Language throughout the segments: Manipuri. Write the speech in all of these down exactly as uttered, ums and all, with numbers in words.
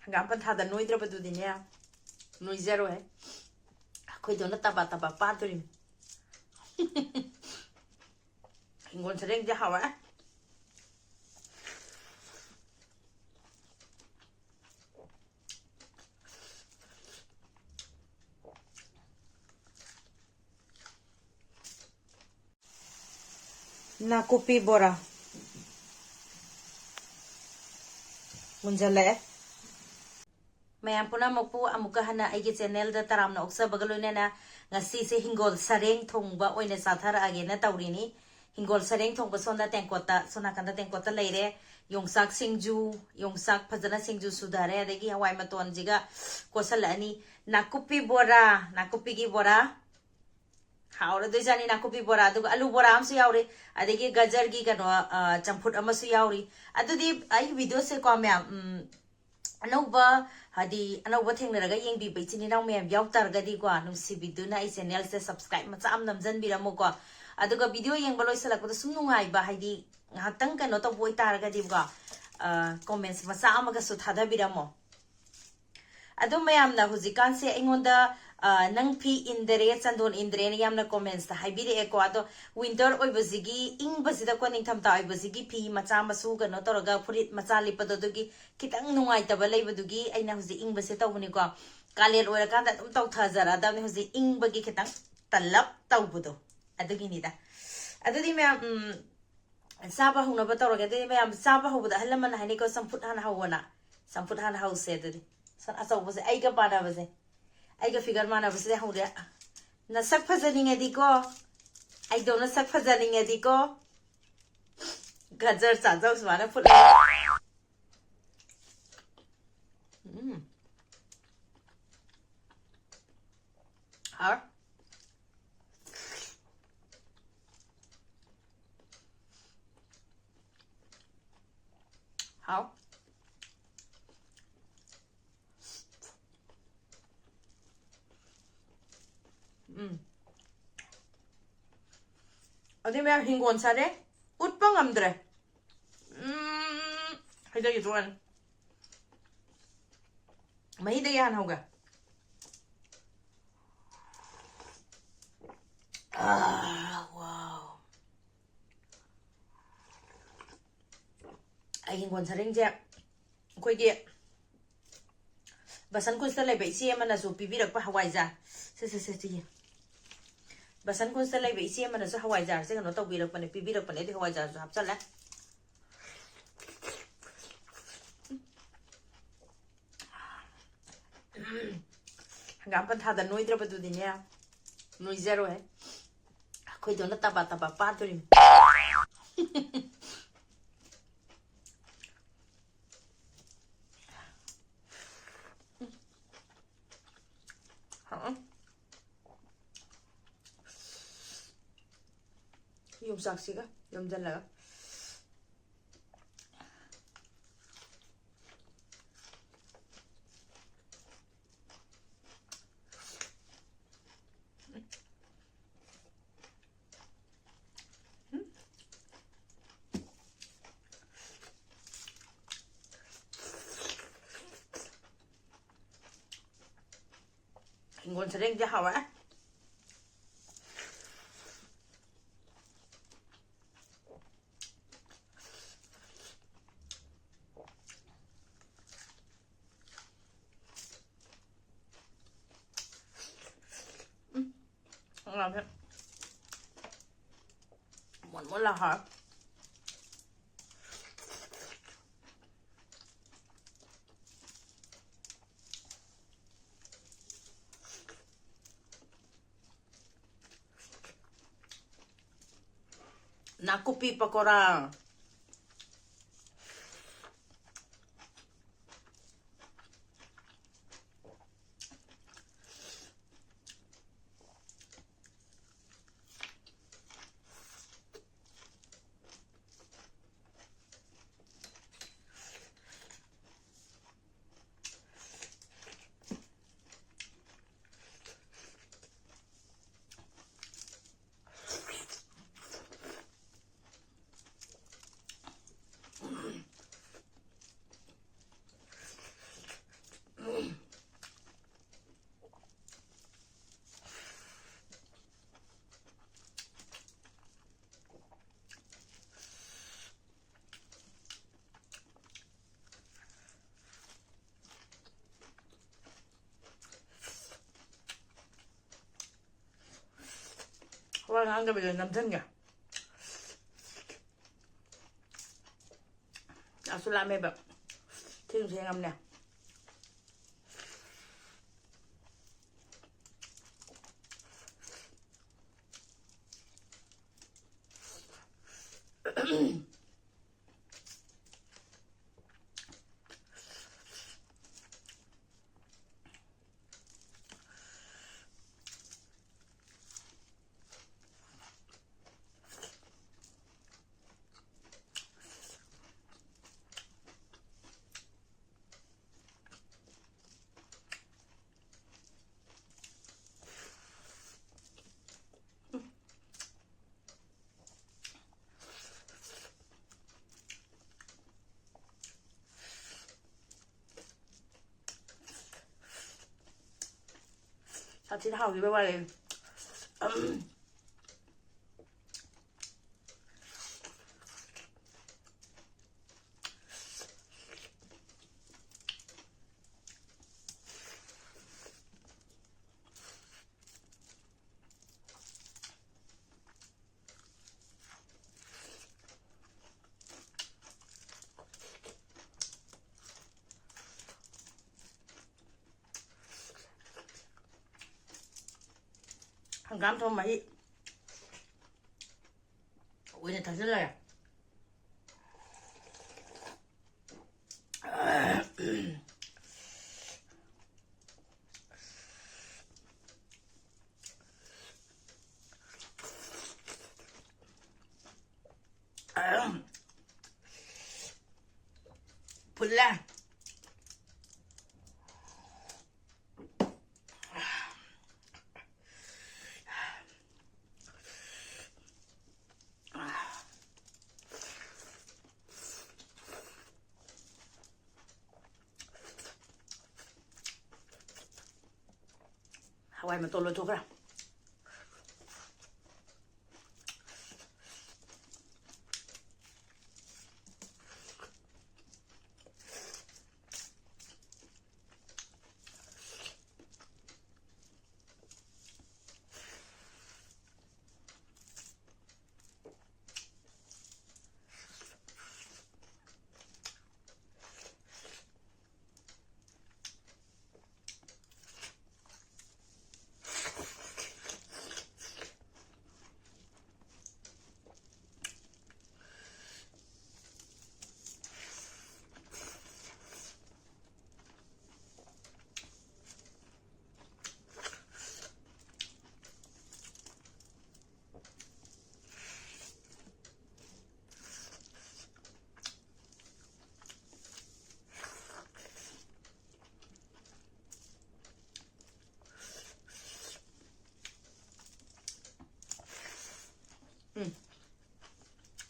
ꯍꯪꯒꯥꯝ ꯄꯟꯊꯥꯗ ꯅꯣꯏꯗ꯭ꯔꯕꯗꯨꯗꯤꯅꯦ, ꯅꯣꯏꯖꯔꯣꯏ꯫ ꯑꯩꯈꯣꯏꯗꯧꯅ ꯇꯕꯥ ꯇꯕꯥ ꯄꯥꯗꯣꯔꯤꯃꯤ꯫ ꯍꯤꯡꯒꯣꯜ ꯁꯔꯦꯡꯗꯤ ꯍꯥꯎꯋꯦ꯫ ꯅꯥꯀꯨꯞꯄꯤ ꯕꯣꯔꯥ ꯃꯨꯟꯖꯜꯂꯛꯑꯦ꯫ ꯃꯌꯥꯝ ꯄꯨꯝꯅꯃꯛꯄꯨ ꯑꯃꯨꯛꯀ ꯍꯟꯅ ꯑꯩꯒꯤ ꯆꯦꯅꯦꯜꯗ ꯇꯔꯥꯝꯅ ꯑꯣꯛꯆꯕꯒ ꯂꯣꯏꯅꯅ ꯉꯁꯤꯁꯦ ꯍꯤꯡꯒꯣꯜ ꯁꯔꯦꯡ ꯊꯣꯡꯕ ꯑꯣꯏꯅ ꯆꯥꯊꯔꯛꯑꯒꯦꯅ ꯇꯧꯔꯤꯅꯤ꯫ ꯍꯤꯡꯒꯣꯜ ꯁꯔꯦꯡ ꯊꯣꯡꯕ ꯁꯣꯝꯗ ꯇꯦꯡꯀꯣꯠꯇ, ꯁꯣꯝ ꯅꯥꯀꯟꯗ ꯇꯦꯡꯀꯣꯠꯇ ꯂꯩꯔꯦ꯫ ꯌꯣꯡꯆꯥꯛ ꯁꯤꯡꯖꯨ, ꯌꯣꯡꯆꯥꯛ ꯐꯖꯅ ꯁꯤꯡꯖꯨ ꯁꯨꯊꯔꯦ, ꯑꯗꯒꯤ ꯍꯋꯥꯏ ꯃꯇꯣꯟꯁꯤꯒ ꯀꯣꯠꯁꯜꯂꯛꯑꯅꯤ꯫ ꯅꯥꯀꯨꯞꯄꯤ ꯕꯣꯔꯥ, ꯅꯥꯀꯨꯞꯄꯤꯒꯤ ꯕꯣꯔꯥ꯫ ꯍꯥꯎꯔꯗꯣꯏꯖꯥꯠꯅꯤ ꯅꯥꯀꯨꯞꯄꯤ ꯕꯣꯔꯥ꯫ ꯑꯗꯨꯒ ꯑꯂꯨ ꯕꯣꯔꯥ ꯑꯃꯁꯨ ꯌꯥꯎꯔꯤ, ꯑꯗꯒꯤ ꯒꯖꯔꯒꯤ ꯀꯩꯅꯣ, ꯑ, ꯆꯝꯐꯨꯠ ꯑꯃꯁꯨ ꯌꯥꯎꯔꯤ꯫ ꯑꯗꯨꯗꯤ ꯑꯩ ꯚꯤꯗꯤꯑꯣꯁꯦꯀꯣ ꯃꯌꯥꯝ, ꯎꯝ, ꯑꯅꯧꯕ, ꯍꯥꯏꯗꯤ ꯑꯅꯧꯕ ꯊꯦꯡꯅꯔꯒ ꯌꯦꯡꯕꯤꯕ ꯏꯆꯤꯟ ꯏꯅꯥꯎ ꯃꯌꯥꯝ ꯌꯥꯎ ꯇꯥꯔꯒꯗꯤꯀꯣ, ꯅꯨꯡꯁꯤꯕꯤꯗꯨꯅ ꯑꯩ ꯆꯦꯅꯦꯜꯁꯦ ꯁꯕꯁꯀ꯭ꯔꯥꯏꯕ ꯃꯆꯥ ꯑꯃ ꯅꯝꯖꯟꯕꯤꯔꯝꯃꯨꯀꯣ꯫ ꯑꯗꯨꯒ ꯚꯤꯗꯤꯑꯣ ꯌꯦꯡꯕ ꯂꯣꯏꯁꯤꯜꯂꯛꯄꯗ ꯁꯨꯝ ꯅꯨꯡꯉꯥꯏꯕ, ꯍꯥꯏꯗꯤ ꯉꯥꯏꯍꯥꯛꯇꯪ ꯀꯩꯅꯣ ꯇꯧꯕ ꯑꯣꯏꯇꯥꯔꯒꯗꯤꯀꯣ, ꯑ, ꯀꯣꯃꯦꯟꯁ ꯃꯆꯥ ꯑꯃꯒꯁꯨ ꯊꯥꯗꯕꯤꯔꯝꯃꯣ꯫ ꯑꯗꯣ ꯃꯌꯥꯝꯅ ꯍꯧꯖꯤꯛꯀꯥꯟꯁꯦ ꯑꯩꯉꯣꯟꯗ, ꯑ, "ꯅꯪ ꯐꯤ ꯏꯟꯗꯔꯦ, ꯆꯟꯗꯣꯟ ꯏꯟꯗꯔꯦꯅ" ꯌꯥꯝꯅ ꯀꯣꯃꯦꯟꯁꯇ ꯍꯥꯏꯕꯤꯔꯛꯑꯦꯀꯣ꯫ ꯑꯗꯣ ꯋꯤꯟꯇꯔ ꯑꯣꯏꯕꯁꯤꯒꯤ, ꯏꯪꯕꯁꯤꯗꯀꯣ, ꯅꯤꯡꯊꯝꯊꯥ ꯑꯣꯏꯕꯁꯤꯒꯤ ꯐꯤ ꯃꯆꯥ ꯃꯁꯨ ꯀꯩꯅꯣ ꯇꯧꯔꯒ ꯐꯨꯔꯤꯠ ꯃꯆꯥ ꯂꯤꯠꯄꯗꯣ, ꯑꯗꯨꯒꯤ ꯈꯤꯇꯪ ꯅꯨꯡꯉꯥꯏꯇꯕ ꯂꯩꯕꯗꯨꯒꯤ ꯑꯩꯅ ꯍꯧꯖꯤꯛ ꯏꯪꯕꯁꯦ ꯇꯧꯕꯅꯤꯀꯣ꯫ ꯀꯥꯂꯦꯟ ꯑꯣꯏꯔꯀꯥꯟꯗ ꯑꯗꯨꯝ ꯇꯧꯊꯖꯔꯛꯑꯗꯕꯅꯤ, ꯍꯧꯖꯤꯛ ꯏꯪꯕꯒꯤ ꯈꯤꯇꯪ ꯇꯜꯂꯞ ꯇꯧꯕꯗꯣ ꯑꯗꯨꯒꯤꯅꯤꯗ꯫ ꯑꯗꯨꯗꯤ ꯃꯌꯥꯝ, ꯎꯝ, ꯆꯥꯕ ꯍꯧꯅꯕ ꯇꯧꯔꯒꯦ꯫ ꯑꯗꯨꯗꯤ ꯃꯌꯥꯝ ꯆꯥꯕ ꯍꯧꯕꯗ ꯑꯍꯜ ꯂꯃꯟꯅ ꯍꯥꯏꯅꯩꯀꯣ, "ꯆꯝꯐꯨꯠ ꯍꯥꯟꯅ ꯍꯧꯑꯣꯅ"꯫ ꯆꯝꯐꯨꯠ ꯍꯥꯟꯅ ꯍꯧꯁꯦ ꯑꯗꯨꯗꯤ꯫ ꯁꯟ ꯑꯆꯧꯕꯁꯦ ꯑꯩꯒ ꯃꯥꯟꯅꯕꯁꯦ, ꯑꯩꯒ ꯐꯤꯒꯔ ꯃꯥꯟꯅꯕꯁꯤꯗ ꯍꯧꯔꯦ꯫ ꯅꯁꯛ ꯐꯖꯅꯤꯡꯉꯗꯤꯀꯣ, ꯑꯩꯗꯧꯅ ꯁꯛ ꯐꯖꯅꯤꯡꯉꯗꯤꯀꯣ, ꯒꯖꯔ ꯆꯥꯖꯧ ꯁꯨꯃꯥꯏꯅ ꯐꯨꯠꯂꯒ꯫ ꯎꯝ꯫ ꯍꯥꯎꯔꯦ꯫ ꯍꯥꯎ꯫ ꯎꯝ꯫ ꯑꯗꯨ ꯃꯌꯥꯝ ꯍꯤꯡꯒꯣꯜ ꯁꯥꯔꯦ꯫ ꯎꯠꯄ ꯉꯝꯗ꯭ꯔꯦ꯫ ꯎꯝ꯫ ꯍꯥꯏꯖꯒꯦ ꯇꯣꯛꯑꯅꯤ꯫ ꯃꯍꯤꯗꯒꯤ ꯍꯥꯟꯅ ꯍꯧꯒꯦ꯫ ꯑꯥ, wow꯫ ꯑꯩ ꯍꯤꯡꯒꯣꯜ ꯁꯔꯦꯡꯁꯦ ꯑꯩꯈꯣꯏꯒꯤ ꯕꯁꯟ ꯀꯨꯟꯁꯇ ꯂꯩꯕ ꯏꯆꯦ ꯑꯃꯅꯁꯨ ꯄꯤꯕꯤꯔꯛꯄ ꯍꯋꯥꯏꯖꯥꯔ꯫ ꯁꯦ, ꯁꯦ, ꯁꯦ, ꯁꯤꯒꯤ ꯕꯁꯟ ꯀꯨꯟꯁꯇ ꯂꯩꯕ ꯏꯆꯦ ꯑꯃꯅꯁꯨ ꯍꯋꯥꯏꯖꯥꯔꯁꯦ ꯀꯩꯅꯣ ꯇꯧꯕꯤꯔꯛꯄꯅꯦ, ꯄꯤꯕꯤꯔꯛꯄꯅꯦ꯫ ꯑꯗꯨ ꯍꯋꯥꯏꯖꯥꯔꯁꯨ ꯍꯥꯞꯆꯜꯂꯦ꯫ ꯍꯪꯒꯥꯝ ꯄꯟꯊꯥꯗ ꯅꯣꯏꯗ꯭ꯔꯕꯗꯨꯗꯤꯅꯦ, ꯅꯣꯏꯖꯔꯣꯏ꯫ ꯑꯩꯈꯣꯏꯗꯧꯅ ꯇꯕꯥ ꯇꯕꯥ ꯄꯥꯗꯣꯔꯤꯃꯤ꯫ ꯌꯣꯡꯆꯥꯛꯁꯤꯒ ꯌꯣꯝꯁꯤꯜꯂꯒ꯫ ꯍꯤꯡꯒꯣꯜ ꯁꯔꯦꯡꯁꯦ ꯍꯥꯎꯋꯦ꯫ ꯎꯝ, ꯍꯪꯒꯥꯝꯁꯦ ꯃꯣꯟ ꯃꯣꯟ ꯂꯥꯎ ꯍꯥꯎꯋꯦ꯫ ꯅꯥꯀꯨꯞꯄꯤ ꯄꯀꯣꯔꯥ꯫ ꯋꯥ ꯉꯥꯡꯗꯕꯤꯗ ꯅꯝꯁꯤꯟꯒꯦ꯫ ꯆꯥꯛꯁꯨ ꯂꯥꯝꯃꯦꯕ꯫ ꯊꯦꯡꯁꯨ ꯊꯦꯡꯉꯝꯅꯦ꯫ ꯁꯥꯊꯤꯅ ꯍꯥꯎꯈꯤꯕꯩ ꯋꯥꯔꯤ꯫ ꯍꯪꯒꯥꯝ ꯊꯣꯡ ꯃꯍꯤ ꯑꯣꯏꯅ ꯊꯛꯆꯤꯜꯂꯒꯦ꯫ ꯐꯨꯜꯂꯦ꯫ ꯍꯋꯥꯏ ꯃꯇꯣꯟ ꯂꯣꯏꯊꯣꯛꯈ꯭ꯔꯦ꯫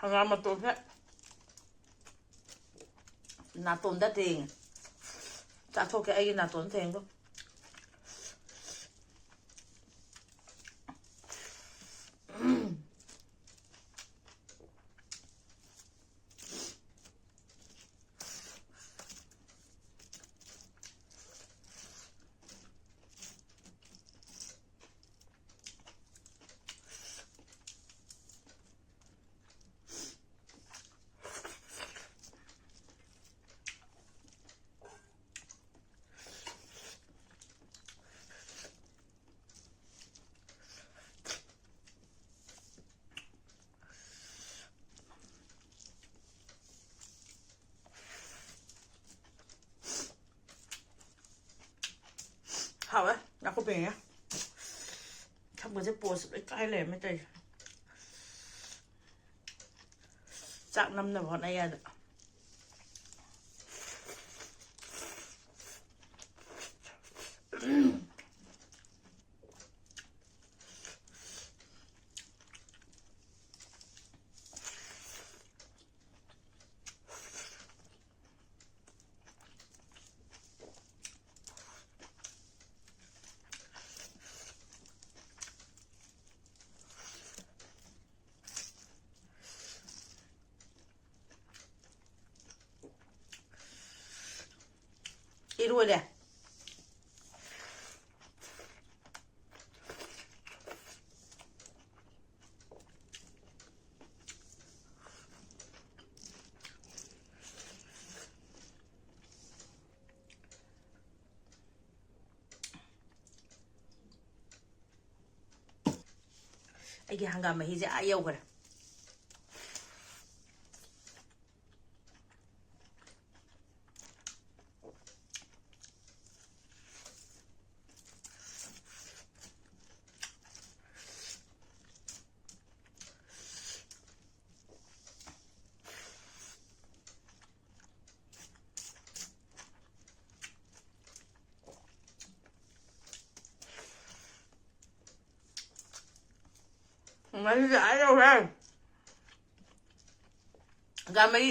ꯍꯪꯒꯥꯝ ꯃꯇꯣꯟꯁꯦ ꯅꯥꯇꯣꯟꯗ ꯊꯦꯡꯉꯦ꯫ ꯆꯥꯊꯣꯛꯀꯦ ꯑꯩꯒꯤ ꯅꯥꯇꯣꯟ ꯊꯦꯡꯗꯣ꯫ ꯍꯥꯎꯋꯦ, ꯅꯥꯀꯨꯞꯄꯤꯅꯦ꯫ ꯁꯝꯒꯁꯦ ꯄꯣꯁ ꯂꯣꯏ ꯀꯥꯏ ꯂꯩꯔꯝꯃꯦ ꯇꯧꯔꯤꯁꯦ꯫ ꯆꯥꯛ ꯅꯝꯅꯕ ꯍꯣꯠꯅ ꯌꯥꯗ꯫ ꯏꯔꯣꯏꯔꯦ꯫ ꯑꯩꯒꯤ ꯍꯪꯒꯥꯝ ꯃꯍꯤꯁꯦ ꯑꯥ ꯌꯧꯈ꯭ꯔꯦ꯫ ꯃꯍꯤꯁꯦ ꯑꯥ ꯌꯧꯈ꯭ꯔꯦ꯫ ꯒꯥꯃꯩ